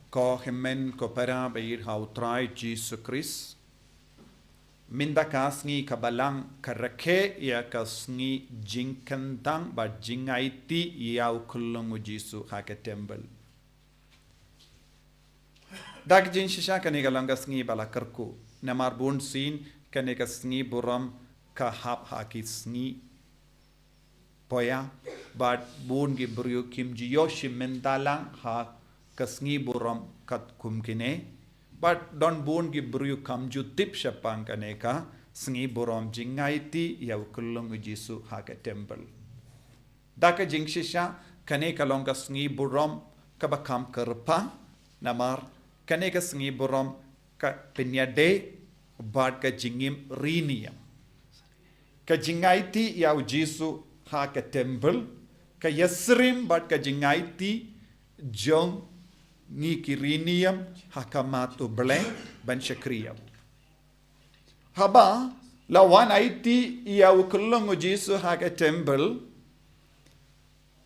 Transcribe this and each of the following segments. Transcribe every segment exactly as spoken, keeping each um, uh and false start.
Ko hynmen ko para ba ïeit ha u Trai Jisu Khrist. Mynta ka sngi ka Balang ka rakhe ïa ka sngi jingkyndang bad jingaiti ïa u khyllung u Jisu ha ka temple. Da ka jingshisha kane ka long ka sngi ba la kyrkhu. Namar bun sien kane ka sngi burom ka hap ha ki sngi poya, bad bun ki briew kim ju ïoh shimet lang ha ka sngi burom katkum kine. Bad don bun ki briew kam ju tip shaphang kane ka sngi burom jingaiti ïa u khyllung u Jisu ha ka temple. Da ka jingshisha kane ka long ka sngi burom kaba kham kyrpang, namar kane ka sngi burom ka pynïadei bad ka jingim riewniam. Ka jingaiti ïa u Jisu ha ka temple ka ïasyriem bad ka jingaiti jong ngi ki riewniam ha khmat u Blei ban shakri ïa u. Haba la wan aiti ïa u khyllung u Jisu ha ka temple,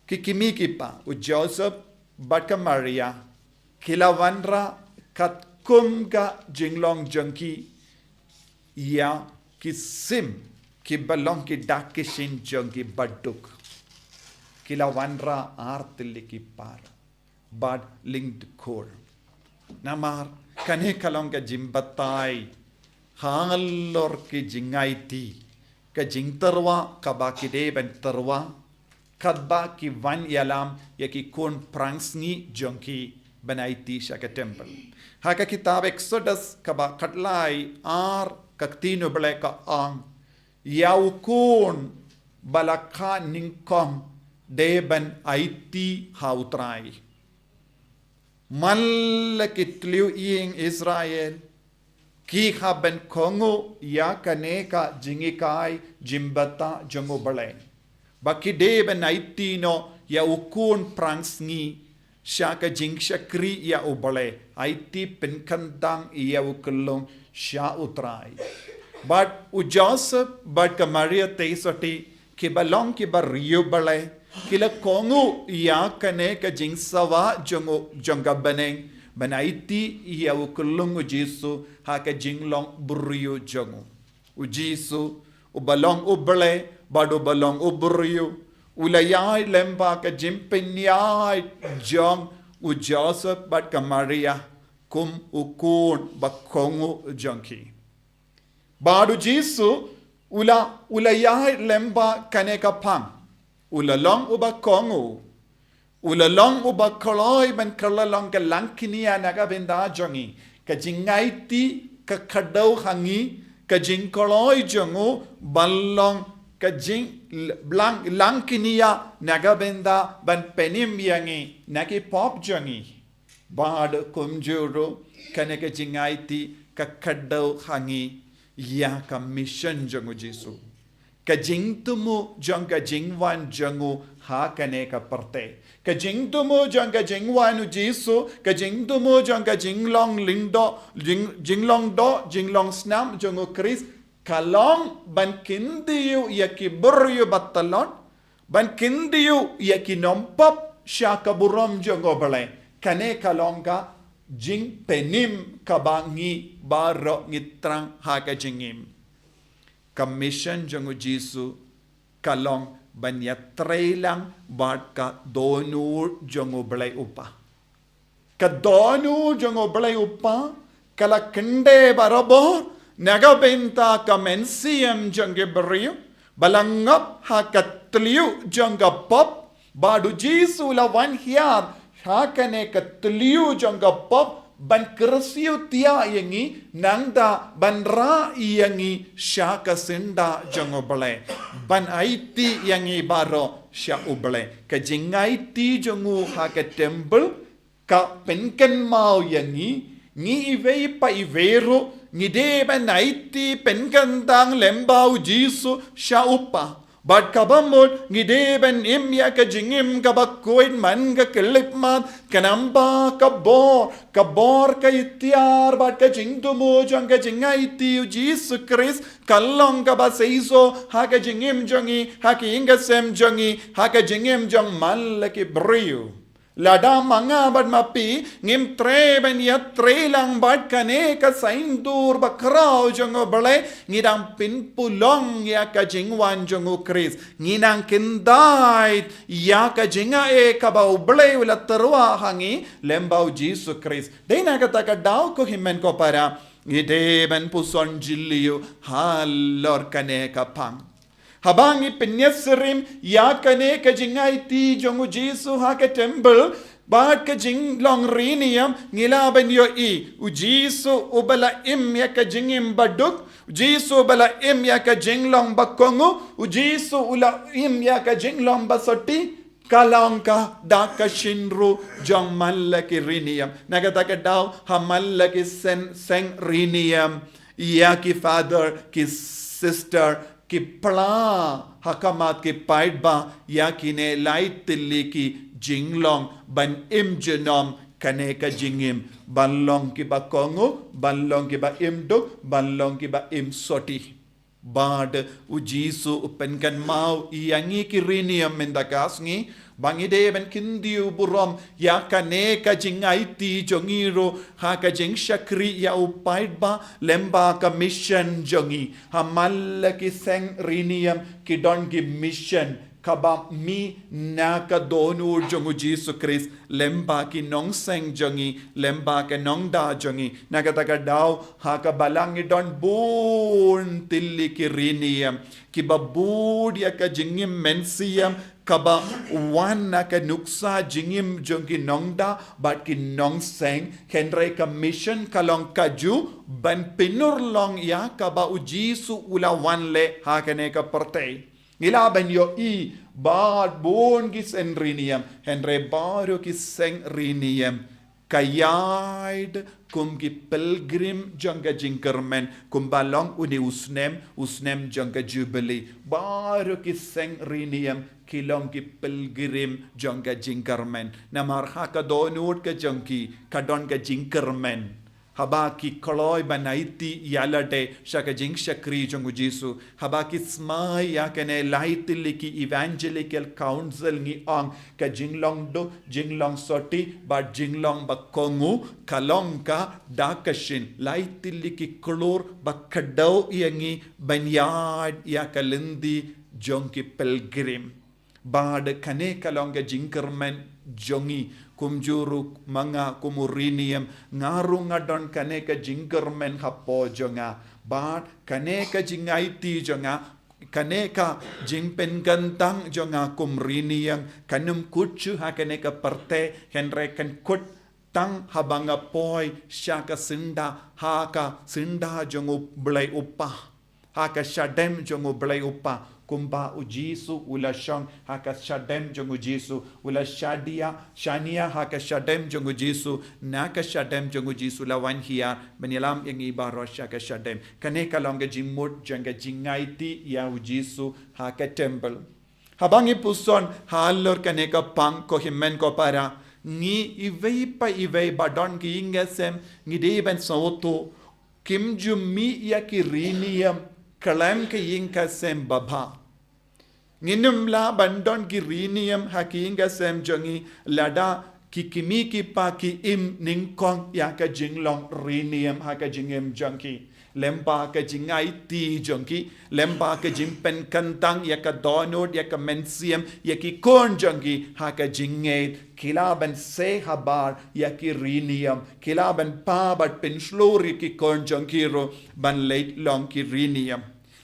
ki kmie ki kpa, u Joseph bad ka Maria, ki la wanrah katkum ka jinglong jong ki ïa ki sim kiba long ki dak ki shin jong ki baduk. Ki la wanrah ar tylli ki para bad lyngdkhur. Namar kane ka long ka jingbatai halor ki jingaiti, ka jingtyrwa kaba ki dei ban tyrwa, katba ki wan ïalam ïa ki khun pyrshang sngi jong ki ban aiti sha ka temple. Ha ka kitab Exodus kaba khatlai, ar, ka Ktien u Blei ka ong, ïa u khun ba la kha nyngkong dei ban aiti ha u Trai. Man la ki tliw ïing Israel ki hap ban kohnguh ïa kane ka jinghikai jingbatai jong u Blei, ba ki dei ban aiti noh ïa u khun pyrshang sngi sha ka jingshakri ïa u Blei, aiti pynkyndang ïa u khyllung sha u Trai. Bad u Joseph bad ka Maria te sotti, kiba long kiba riewblei, ki la kohnguh ïa kane ka jingsawa jong u, jong ka bneng, ban aiti ïa u khyllung u Jisu ha ka jinglong briew jong u. U Jisu, uba long u Blei bad uba long u briew, u la ïaid lyngba ka jingpynïaid jong u Joseph bad ka Maria kum u khun ba kohnguh jong ki. Bad u Jisu u la, u la ïaid lyngba kane ka phang. U la long uba kohnguh. U la long uba kloi ban kylla long ka langkñia na ka bynta jong ngi. Ka jingaiti ka kdew ha ngi, ka jingkloi jong u ban long ka jing, lang, langkñia na ka bynta ban pynim ïa ngi na ki pop jong ngi. Bad kumjuh ruh kane ka jingaiti ka kdew ha ngi ïa ka mission jong u Jisu. Ka jingthmu jong ka jingwan jong u ha kane ka pyrthei. Ka jingthmu jong ka jingwan u Jisu, ka jingthmu jong ka jinglong lyngdoh, jing, jinglong doh, jinglong snam jong u Khrist, ka long ban kyntiew ïa ki briew ba tlot, ban kyntiew ïa ki nongpop sha ka burom jong u Blei. Kane ka long ka jingpynim kaba ngi baroh ngi thrang ha ka jingim. Ka mission jong u Jisu ka long ban ïatrei lang bad ka dohnud jong u Blei u Kpa. Ka dohnud jong u Blei u Kpa ka la kyndit barabor na ka bynta ka mynsiem jong ki briew, ba la ngop ha ka tliw jong ka pop, bad u Jisu u la wan hiar ha kane ka tliw jong ka pop ban kyrsiew thiah ïa ngi, nangta ban rah ïa ngi sha ka syndah jong u Blei, ban aiti ïa ngi baroh sha u Blei. Ka jingaiti jong u ha ka temple ka pynkynmaw ïa ngi, ngi iwei pa iwei ruh ngi dei ban aiti pynkyndang lyngba u Jisu sha u Kpa. Bad kaba mut ngi dei ban im ïa ka jingim kaba khuid man ka khyllipmat, khnang ba ka bor, ka bor ka iktiar bad ka jingthmu jong ka jingaiti u Jisu Khrist ka long kaba seisoh ha ka jingim jong ngi, ha ka ïing ka sem jong ngi, ha ka jingim jong man la ki briew. Lada ma nga bad ma phi ngim treh ban ïatrei lang bad kane ka saiñdur bakhraw jong U Blei, ngi dang pynpulong ïa ka jingwan jong U Khrist. Ngi nang kyndait ïa ka jingaiei kaba U Blei u la tyrwa ha ngi lem bad U Jisu Khrist. Dei na kata ka daw, ko hynmen ko para, ngi dei ban puson jylliew halor kane ka pang. Haba ngi pynïasyriem ïa kane ka jingaiti jong U Jisu ha ka temple bad ka jinglong riñniam, ngi lah ban ïohi U Jisu uba la im ïa ka jingim baduk, U Jisu uba la im ïa ka jinglong bakohnguh, U Jisu u la im ïa ka jinglong basoti. Ka long ka da ka shynru jong man la ki riñniam. Na kata ka daw, ha man la ki seng, seng riñniam, ïa ki father, ki sister, ki pla ha khmat ki paidbah, ïa kine lai tylli ki jinglong ban im junom kane ka jingim, ban long kiba kohnguh, ban long kiba im duk, ban long kiba im soti. Bad U Jisu u pynkynmaw ïa ngi ki riñniam mynta ka sngi, ba ngi dei ban kyntiew burom ïa kane ka jingaiti jong ngi ruh ha ka jingshakri ïa u paidbah lem bad ka mission jong ngi. Ha man la ki seng riñniam ki don ki mission kaba mih na ka dohnud jong U Jisu Khrist lem bad ki nongseng jong ngi, lem bad ka nongda jong ngi. Na kata ka daw, ha ka balang ngi don bun tylli ki riñniam kiba bud ïa ka jingim mynsiem kaba wan na ka nuksa jingim jong ki nongda bad ki nongseng, hynrei ka mission ka long kajuh, ban pynurlong ïa kaba U Jisu u la wan leh ha kane ka pyrthei. Ngi lah ban ïohi ba bun ki seng riñniam, hynrei baroh ki seng riñniam ka ïaid kum ki pilgrim jong ka jingkyrmen, kumba long une u snem, u snem jong ka Jubilee. Baroh ki seng riñniam ki long ki pilgrim jong ka jingkyrmen. Namar ha ka dohnud ka jong ki ka don ka jingkyrmen. Haba ki kloi ban aiti ïalade sha ka jingshakri jong U Jisu, haba ki smai ïa kane lai tylli ki evangelical council, ngi ong ka jinglong duk, jinglong soti bad jinglong bakohnguh ka long ka da ka shin. Lai tylli ki klur ba kdew ïa ngi ban ïaid ïa ka lynti jong ki pilgrim. Bad kane ka long ka jingkyrmen jong ngi, kumjuh ruh ma nga kum u riñniam, nga ruh nga don kane ka jingkyrmen hapoh jong nga. Bad kane ka jingaiti jong nga, kane ka jingpynkyntang jong nga kum riñniam, kan ym kut shuh ha kane ka pyrthei, hynrei kan kut tang haba nga poi sha ka syndah, ha ka syndah jong U Blei U Kpa, ha ka shadem jong U Blei U Kpa, kumba U Jisu u la shong ha ka shadem jong U Jisu, u la shadia, shaniah ha ka shadem jong U Jisu, na ka shadem jong U Jisu la wan hiar ban ïalam ïa ngi baroh sha ka shadem. Kane ka long ka jingmut jong ka jingaiti ïa U Jisu ha ka temple. Haba ngi puson halor kane ka pang, ko hynmen ko para, ngi iwei pa iwei ba don ki ïing ki sem, ngi dei ban sngewthuh, kim ju mih ïa ki riñniam khlem ka ïing ka sem babha. Ngin ym lah ban don ki riñniam ha ki ïing ka sem jong ngi lada ki kmie ki kpa kim nyngkong ïa ka jinglong riñniam ha ka jingim jong ki. Lem bad ka jingaiti jong ki, lem bad ka jingpynkyntang ïa ka dohnud, ïa ka mynsiem, ïa ki khun jong ki ha ka jingngeit, ki lah ban shai habar ïa ki riñniam, ki lah ban phah bad pynshlur ïa ki khun jong ki ruh ban leit long ki riñniam.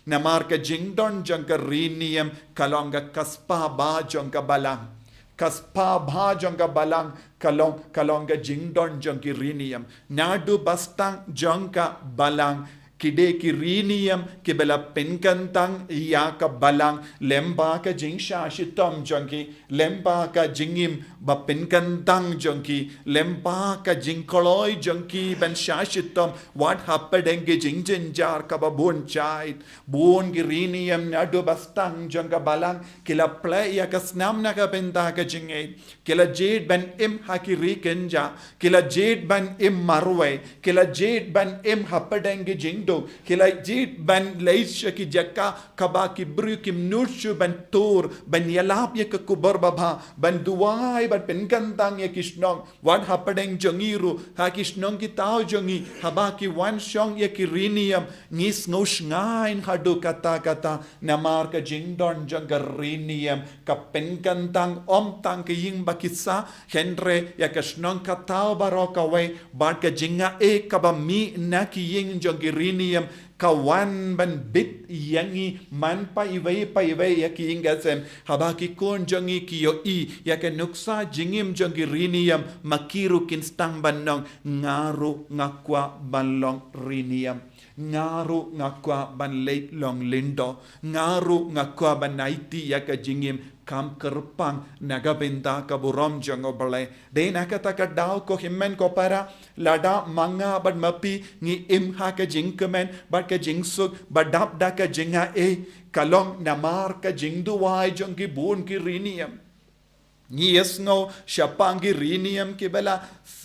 Namar ka jingdon jong ka riñniam ka long ka spah ba jong ka balang. Ka spah ba jong ka balang ka long, ka long ka jingdon jong ki riñniam. Naduh ba sdang jong ka balang, ki dei ki riñniam kiba la pynkyntang ïa ka balang, lem bad ka jingshah shitom jong ki, lem bad ka jingim ba pynkyntang jong ki, lem bad ka jingkloi jong ki ban shah shitom wat hapdeng ki jingjynjar kaba bun jait. Bun ki riñniam naduh ba sdang jong ka balang ki la plie ïa ka snam na ka bynta ka jingngeit. Ki la jied ban im ha ki ri kynjah, ki la jied ban im marwei, ki la jied ban im hapdeng ki jingduk Ki la jied ban leit sha ki jaka kaba ki briew kim nud shuh ban tur, ban ïalap ïa ka khubor babha, ban duwai, ban pynkyntang ïa ki shnong. Wat hapdeng jong ngi ruh, ha ki shnong ki thaw jong ngi, haba ki wan shong ïa ki riewniam, ngi sngew shngaiñ haduh katta katta, namar ka jingdon jong ka riewniam ka pynkyntang ym tang ka ïing ba ki sah, hynrei ïa ka shnong ka thaw baroh kawei, bad ka jingaiei kaba mih na ki ïing jong ki riewniam, ka wan ban bit ïa ngi man pa iwei pa iwei ïa ki ïing ka sem. Haba ki khun jong ngi ki ïohi ïa ka nuksa jingim jong ki riewniam, ma ki ruh kin sdang ban ong, nga ruh nga kwah ban long riewniam. Nga ruh nga kwah ban leit long lyngdoh. Nga ruh nga kwah ban aiti ïa ka jingim kam kyrpang na ka bynta ka burom jong U Blei. Dei na kata ka daw ko hynmen ko para, lada ma nga bad ma phi ngi im ha ka jingkmen bad ka jingsuk, ba dap da ka jingaiei, ka long namar ka jingduwai jong ki bun ki riewniam. Ngi ïohsngew shaphang ki riewniam kiba la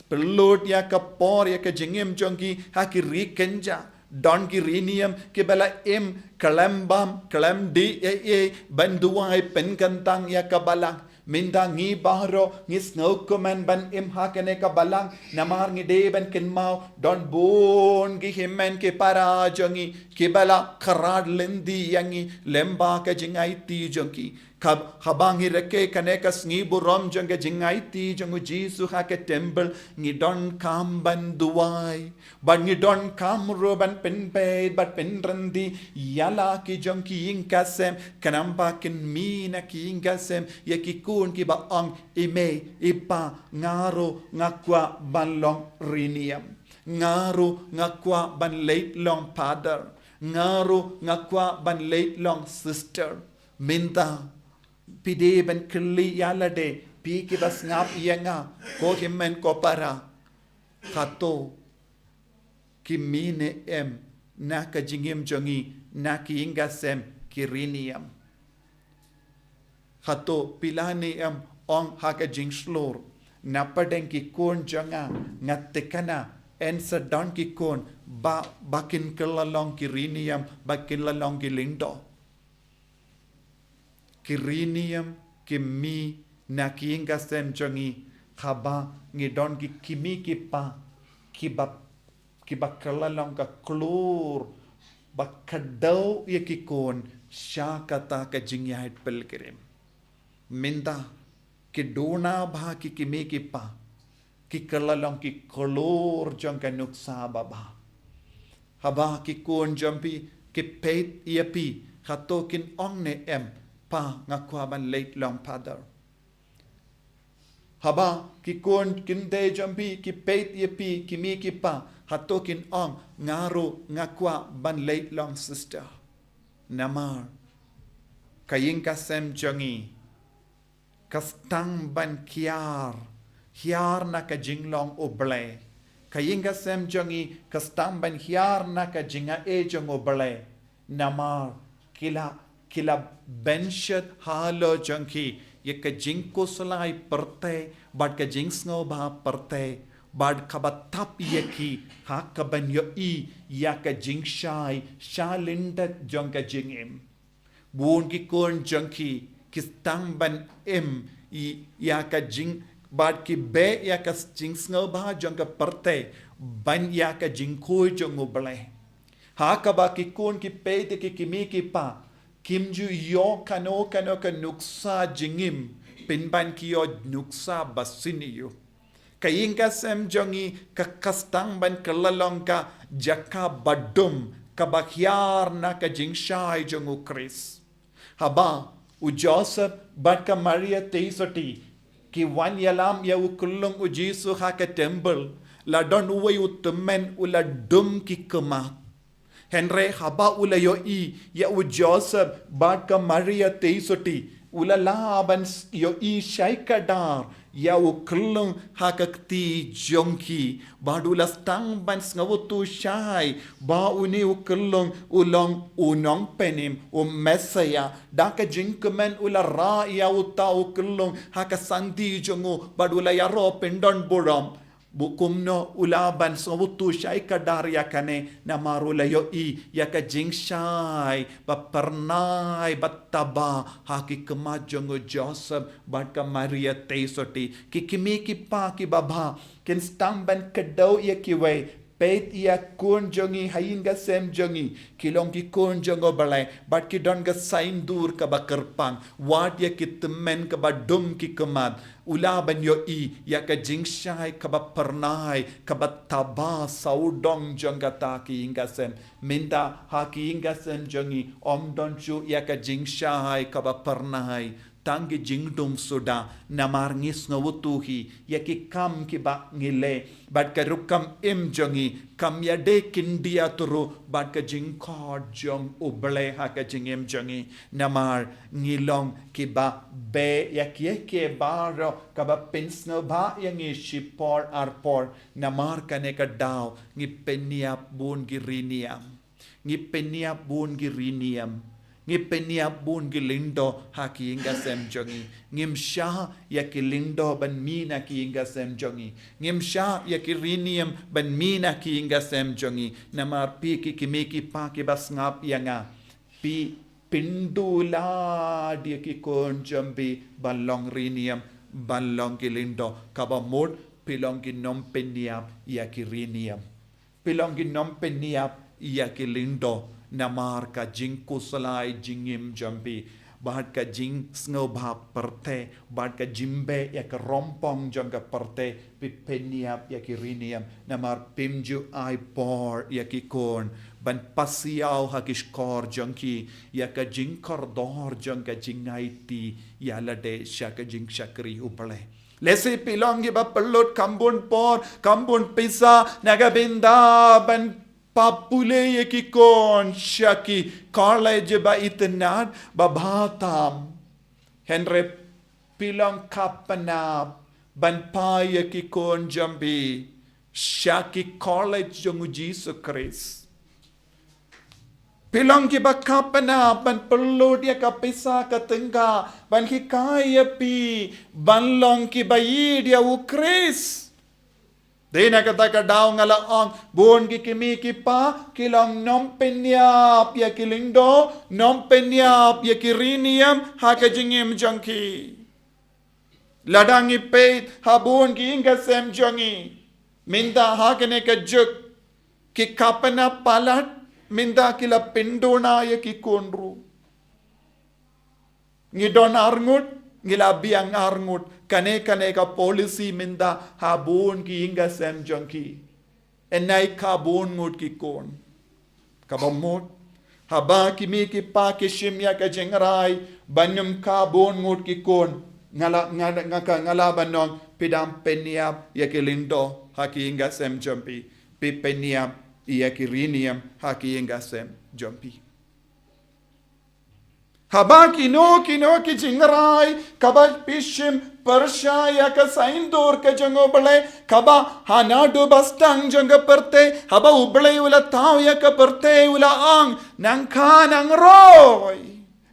pynlut ïa ka por ïa ka jingim jong ki ha ki ri kynja. Don ki riewniam kiba la im khlem bam khlem dih ei ei ban duwai pynkyntang ïa ka balang. Mynta ngi baroh ngi sngewkmen ban im ha kane ka balang, namar ngi dei ban kynmaw don bun ki hynmen ki para jong ngi kiba la kyrpad lynti ïa ngi lyngba ka jingaiti jong ki. Ka, haba ngi rakhe kane ka sngi burom jong ka jingaiti jong U Jisu ha ka temple, ngi donkam ban duwai. Bad ngi donkam ruh ban pynbeit bad pynryntih ïa la ki jong ki ïing ka sem, khnang ba kin mih na ki ïing ka sem ïa ki khun kiba ong, i mei, i pa, nga ruh nga kwah ban long riewniam. Nga ruh nga kwah ban leit long father. Nga ruh nga kwah ban leit long sister. Mynta phi dei ban kylli ïa lade, phi kiba sngap ïa nga, ko hynmen ko para. Hato ki mih ne em na ka jingim jong ngi na ki ïing ka sem ki riewniam? Hato phi lah ne em ong ha ka jingshlur, na pdeng ki khun jong nga, nga thikna yn sa don ki khun ba, ba kin kylla long ki riewniam, ba kin kylla long ki lyngdoh? Ki riewniam ki mih na ki ïing ka sem jong ngi haba ngi don ki kmie ki kpa kiba, kiba kylla long ka khlur ba kdew ïa ki khun sha kata ka jingïaid pilgrim. Mynta ki duna ba ki kmie ki kpa ki kylla long ki khlur jong ka nuksa babha. Haba ki khun jong phi ki peit ïa phi, hato kin ong ne em, pa, nga kwah ban leit long father? Haba ki khun kynthei jong phi ki peit ïa phi, ki kmie ki kpa, hato kin ong, nga ruh nga kwah ban leit long sister? Namar ka ïing ka sem jong ngi ka sdang ban hiar, hiar na ka jinglong U Blei. Ka ïing ka sem jong ngi ka sdang ban hiar na ka jingaiei jong U Blei. Namar ki la, ki la bynshet halor jong ki ïa ka jingkhuslai pyrthei bad ka jingsngewbha pyrthei, bad kaba thap ïa ki ha kaban ïohi ïa ka jingshai sha lyndet jong ka jingim. Bun ki khun jong ki ki sdang ban im ïa ka jing, bad ki beh ïa ka jingsngewbha jong ka pyrthei ban ïa ka jingkhuid jong U Blei. Ha kaba ki khun ki peit ïa ki kmie ki kpa, kim ju ïoh kano kano ka nuksa jingim, pynban ki ïoh nuksa ba sniew. Ka ïing ka sem jong ngi ka, ka sdang ban kylla long ka jaka ba dum kaba hiar na ka jingshai jong U Khrist. Haba u Joseph bad ka Maria Theisotti ki wan ïalam ïa u khyllung U Jisu ha ka temple, la don uwei u tymmen u la dum ki khmat. Hynrei haba u la ïohi ïa u Joseph bad ka Maria Theisotti, u la lah ban ïohi shai kdar ïa u khyllung ha ka kti jong ki. Bad u la sdang ban sngewthuh shai ba une u khyllung u long u Nongpynim, u Messiah. Da ka jingkmen u la rah ïa uta u khyllung ha ka santi jong u bad u la ïaroh pyndon burom. Bad kumno u la ban sngewthuh shai kdar ïa kane, namar u la ïohi ïa ka jingshai ba pyrnai ba taba ha ki khmat jong u Joseph bad ka Maria te sotti. Ki kmie ki kpa ki babha, kin sdang ban kdew ïa kiwei. Peit ïa ki khun jong ngi ha ïing ha sem jong ngi, ki long ki khun jong u Blei, bad ki don ka saiñdur kaba kyrpang. Wat ïa ki tymmen kaba dum ki khmat. U la ban ïohi ïa ka jingshai kaba pyrnai, kaba taba sawdong jong kata ka ïing ha sem. Mynta ha ka ïing ha sem jong ngi, ym don shuh ïa ka jingshai kaba pyrnai. Tang ki jingdum suda, namar ngi sngewthuh hi ïa ki kam kiba ngi leh, bad ka rukom im jong ngi kam ïadei khyndiat ruh bad ka jingkhot jong u Blei ha ka jingim jong ngi. Namar ngi long kiba beh ïa kiei kiei baroh kaba pynsngewbha ïa ngi shipor arpor. Namar kane ka daw ngi pynïap bun ki riniam. Ngi pynïap bun ki riniam. Ngi pynïap bun ki lyngdoh ha ka ïing ha sem jong ngi. Ngim shah ïa ki lyngdoh ban mih na ka ïing ha sem jong ngi. Ngim shah ïa ki riniam ban mih na ka ïing ha sem jong ngi. Namar phi ki kmie ki kpa kiba sngap ïa nga, phi pynduna ïa ki khun jong phi ban long riniam, ban long ki lyngdoh. Kaba mut phi long ki nongpynïap ïa ki riniam. Phi long ki nongpynïap ïa ki lyngdoh, namar ka jingkhuslai jingim jong phi, bad ka jingsngewbha pyrthei, bad ka jingbeh ïa ka rympang jong ka pyrthei, phi pynïap ïa ki riniam. Namar phim ju ai por ïa ki khun ban pasiaw ha ki shkor jong ki ïa ka jingkordor jong ka jingaiti ïalade sha ka jingshakri U Blei. Lehse phi long kiba pynlut kham bun por, kham bun pisa, na ka bynta ban pule ïa ki khun sha ki college ba itynnad, ba bha tam. Hynrei phi long khynnah ban pule ïa ki khun jong phi sha ki college jong U Jisu Khrist. Phi long kiba khynnah ban pynlut ïa ka pisa ka tyngka ban hikai ïa phi ban long kiba ïeit ïa U Khrist. Dei na kata ka daw nga la ong, bun ki kmie ki kpa ki long nongpynïap ïa ki lyngdoh, nongpynïap ïa ki riniam ha ka jingim jong ki. Lada ngi peit ha bun ki ïing ki sem jong ngi mynta ha kane ka juk, ki khynnah palat mynta ki la pynduna ïa ki khun ruh. Ngi don arngut, ngi la biang arngut. Kane kane ka policy mynta ha bun ki ïing ki sem jong ki. Yn ai kha bun ngut ki khun. Kaba mut, haba ki kmie ki kpa ki shim ïa ka jingrai ban ym kha bun ngut ki khun, nga la, nga, nga ka, nga la ban ong, phi dang pynïap ïa ki lyngdoh ha ki ïing ki sem jong phi. Phi pynïap ïa ki riniam ha ki ïing ki sem jong phi. Haba kino kino ki jingrai kaba phi shim pyrshah ïa ka saiñdur ka jong U Blei, kaba ha naduh ba sdang jong ka pyrthei, haba U Blei u la thaw ïa ka pyrthei u la ong, nang kha nang roi.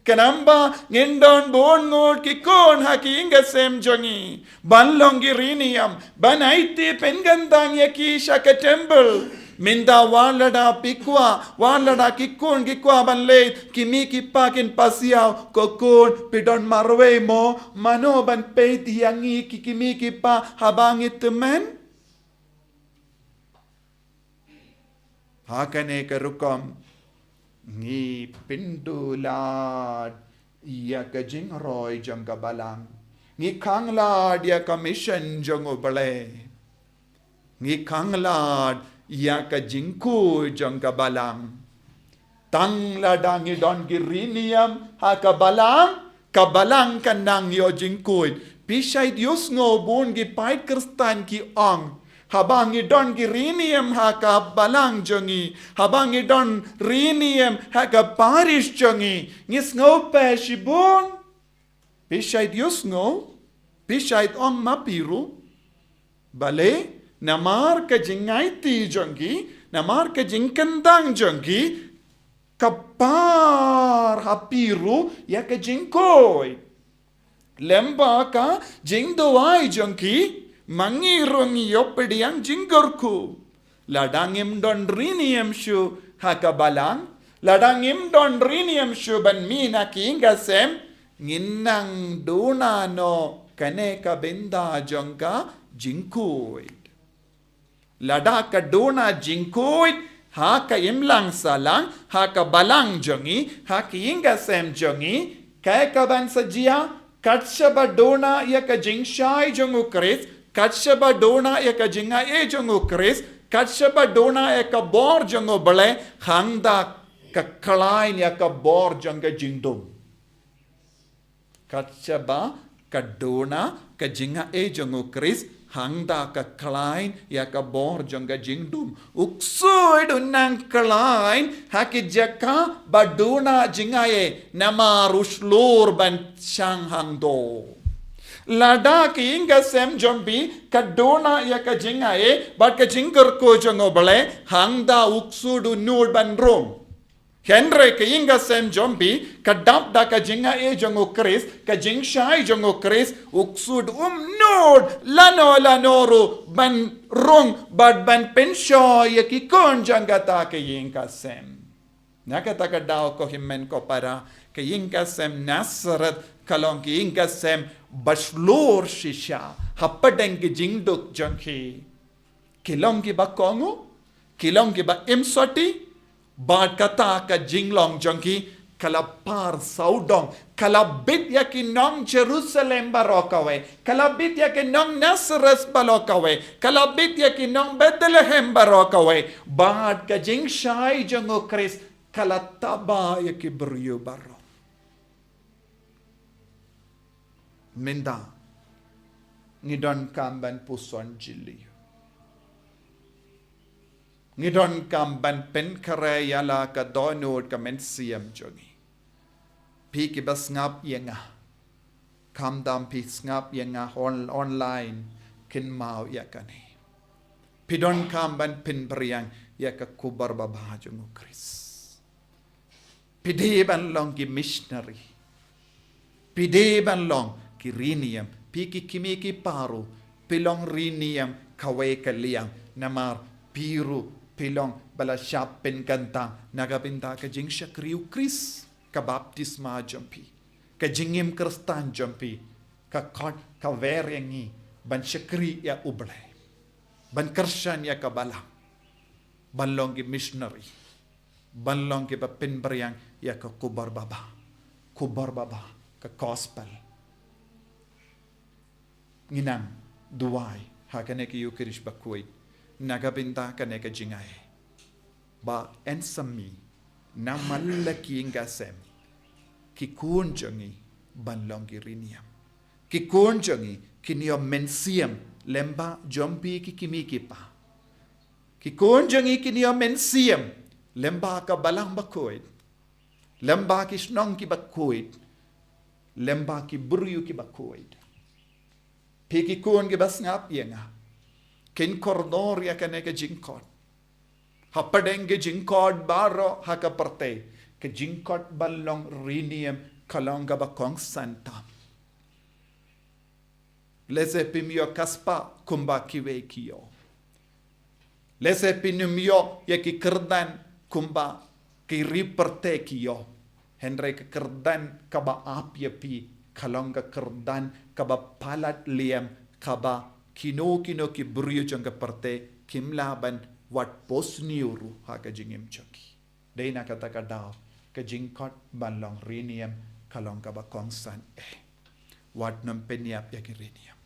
Khnang ba ngin don bun ngut ki khun ha ki ïing ki sem jong ngi ban long ki riniam, ban aiti pynkyntang ïa ki sha ka temple. Mynta wat lada phi kwah, wat lada ki khun ki kwah ban leit, ki kmie ki kpa kin pasiaw, ko khun, phi don marwei mo, mano ban peit ïa ngi ki kmie ki kpa haba ngi tymmen? Ha kane ka rukom ngi pynduna ïa ka jingroi jong ka balang. Ngi khanglad ïa ka mission jong U Blei. Ngi khanglad ïa ka jingkhuid jong ka balang. Tang lada ngi don ki riniam ha ka balang, ka balang kan nang ïoh jingkhuid. Phi shait ïohsngew bun ki paid Khristan ki ong, haba ngi don ki riniam ha ka balang jong ngi, haba ngi don riniam ha ka parish jong ngi, ngi sngewpeh shibun. Phi shait ïohsngew, phi shait ong ma phi ruh. Balei? Namar ka jingaiti jong ki, namar ka jingkyntang jong ki, ka par ha phi ruh ïa ka jingkhuid. Lem bad ka jingduwai jong ki, Ma ngi ruh ngi ïoh pdiang jingkyrkhu. Lada ngim don riniam shuh ha ka balang, lada ngim don riniam shuh ban mih na ki ïing ka sem, ngin nang duna noh kane ka bynta jong ka jingkhuid. Lada ka duna jingkhuid ha ka imlang sahlang, ha ka balang jong ngi, ha ka ïing ka sem jong ngi, kaei kaban sa jia? Kat shaba duna ïa ka jingshai jong U Khrist, kat shaba duna ïa ka jingai jong U Khrist, kat shaba duna ïa ka bor jong U Blei, hangta ka khlaiñ ïa ka bor jong ka jingdum. Kat shaba ka duna ka jingai jong U Khrist, hangta ka khlaiñ ïa ka bor jong ka jingdum. U ksuid u nang khlaiñ ha ki jaka ba duna jingai, namar u shlur ban shang hangto. Lada ka ïing ka sem jong phi ka duna ïa ka jingai bad ka jingkyrkhu jong U Blei, hangta u ksuid u nud ban rung. Hynrei ka ïing ka sem jong phi ka dap da ka jingai jong U Khrist, ka jingshai jong U Khrist, u ksuid um nud lano lano ruh ban rung bad ban pynshoi ïa ki khun jong kata ka ïing ka sem. Na kata ka daw, ko hynmen ko para, ka ïing ka sem Nazareth ka long ka ïing ka sem ba shlur shisha hapdeng ki jingduk jong ki. Ki long kiba kohnguh, ki long kiba im soti, bad kata ka jinglong jong ki ka la par sawdong, ka la bit ïa ki nong Jerusalem baroh kawei, ka la bit ïa ki nong Nazareth baroh kawei, ka la bit ïa ki nong Bethlehem baroh kawei, bad ka jingshai jong U Khrist ka la taba ïa ki briew baroh. Mynta ngi donkam ban puson jylliew. Ngi donkam ban pynkhreh ïa la ka dohnud ka mynsiem jong ngi. Phi kiba sngap ïa nga, khamtam phi sngap ïa nga on-, online, kynmaw ïa kane. Phi donkam ban pynphriang ïa ka khubor baba jong U Khrist. Phi dei ban long ki missionary. Phi dei ban long ki riniam. Phi ki kmie ki kpa ruh, phi long riniam kawei ka liang. Namar phi ruh phi long ba la shah pynkyntang na ka bynta ka jingshakri U Khrist, ka baptisma jong phi, ka jingim Khristan jong phi, ka khot, ka wer ïa ngi ban shakri ïa U Blei, ban kyrshan ïa ka balang, ban long ki missionary, ban long kiba pynphriang ïa ka khubor baba, khubor baba, ka gospel. Ngi nang duwai ha kane ka Ïukharist bakhuid na ka bynta kane ka jingai, ba yn sa mih namar la ka ïing ka sem, ki khun jong ngi ban long ki riniam. Ki khun jong ngi kin ïoh mynsiem lem bad jong phi ki kmie ki kpa. Ki khun jong ngi kin ïoh mynsiem lem bad ka balang bakhuid, lem bad ki shnong kiba khuid, lem bad ki briew kiba khuid. Phi ki khun kiba sngap ïa nga, kin kordor ïa kane ka jingkhot. Hapdeng ki jingkhot baroh ha ka pyrthei, ka jingkhot ban long riniam ka long kaba kongsan tam. Lehse phim ïoh ka spah kumba kiwei ki ïoh. Lehse phim ïoh ïa ki kyrdan kumba ki ri pyrthei ki ïoh. Hynrei ka kyrdan kaba ap ïa phi ka long ka kyrdan kaba palat liam, kaba kino kino ki briew jong ka pyrthei kim lah ban wad posniew ruh ha ka jingim jong ki. Dei na kata ka daw ka jingkhot ban long riniam ka long kaba kongsan eh. Wat nym pynïap ïa ki riniam.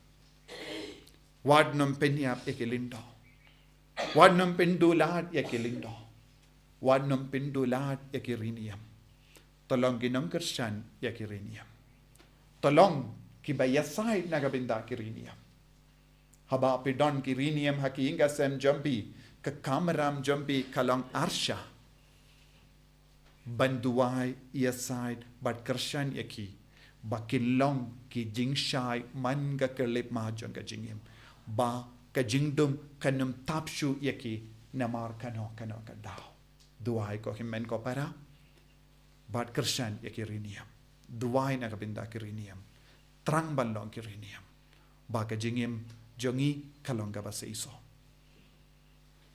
Wat nym pynïap ïa ki lyngdoh. Wat nym pynduh lad ïa ki lyngdoh. Wat nym pynduh lad ïa ki riniam. To long ki nongkyrshan ïa ki riniam. To long kiba ïasaid na ka bynta ki riniam. Haba phi don ki riniam ha ki ïing ka sem jong phi, ka kamram jong phi ka long arsha ban duwai, ïasaid bad kyrshan ïa ki, ba kin long ki jingshai man ka khyllipmat jong ka jingim, ba ka jingdum kan ym tap shuh ïa ki namar kano kano ka daw. Duwai ko hynmen ko para, bad kyrshan ïa ki riniam. Duwai na ka bynta ki riniam. Thrang ban long ki riniam, ba ka jingim jong ngi ka long kaba seisoh.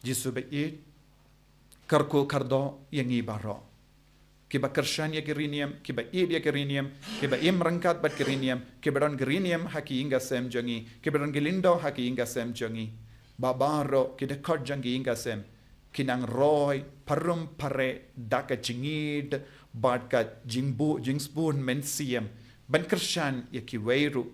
Jisu ba ïeit, kyrkhu kyrdoh ïa ngi baroh, kiba kyrshan ïa ki riewniam, kiba ïeit ïa ki riewniam, kiba im ryngkat bad ki riewniam, kiba don ki riewniam ha ki ïing ki sem jong ngi, kiba don ki lyngdoh ha ki ïing ki sem jong ngi, ba baroh ki dkhot jong ki ïing ki sem ki nang roi pharum phareh da ka jingïeit bad ka jingbuh jingsbun mynsiem ban kyrshan ïa kiwei ruh.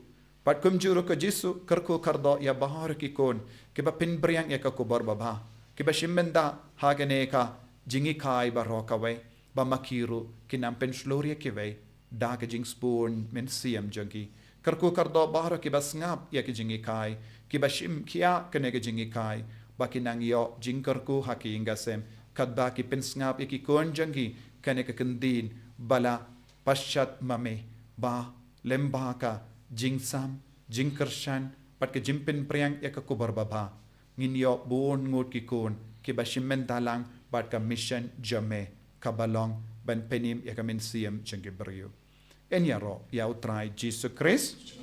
Bad kumjuh ruh ko Jisu, kyrkhu kyrdoh ïa baroh ki khun kiba pynphriang ïa ka khubor babha, kiba shim bynta ha kane ka jinghikai baroh kawei, ba ma ki ruh kin nang pynshlur ïa kiwei da ka jingsbun mynsiem jong ki. Kyrkhu kyrdoh baroh kiba sngap ïa ka jinghikai, kiba shim khia kane ka jinghikai, ba kin nang ïoh jingkyrkhu ha ki ïing ki sem katba ki pynsngap ïa ki khun jong ki kane ka kyntien, ba la pynshitom ma me, ba lyngba ka jingsam, jingkyrshan bad ka jingpynphriang ïa ka khubor babha, ngin ïoh bun ngut ki khun kiba shim bynta lang bad ka mission jong me, kaba long ban pynim ïa ka mynsiem jong ki briew. Yn ïaroh ïa U Trai Jisu Khrist.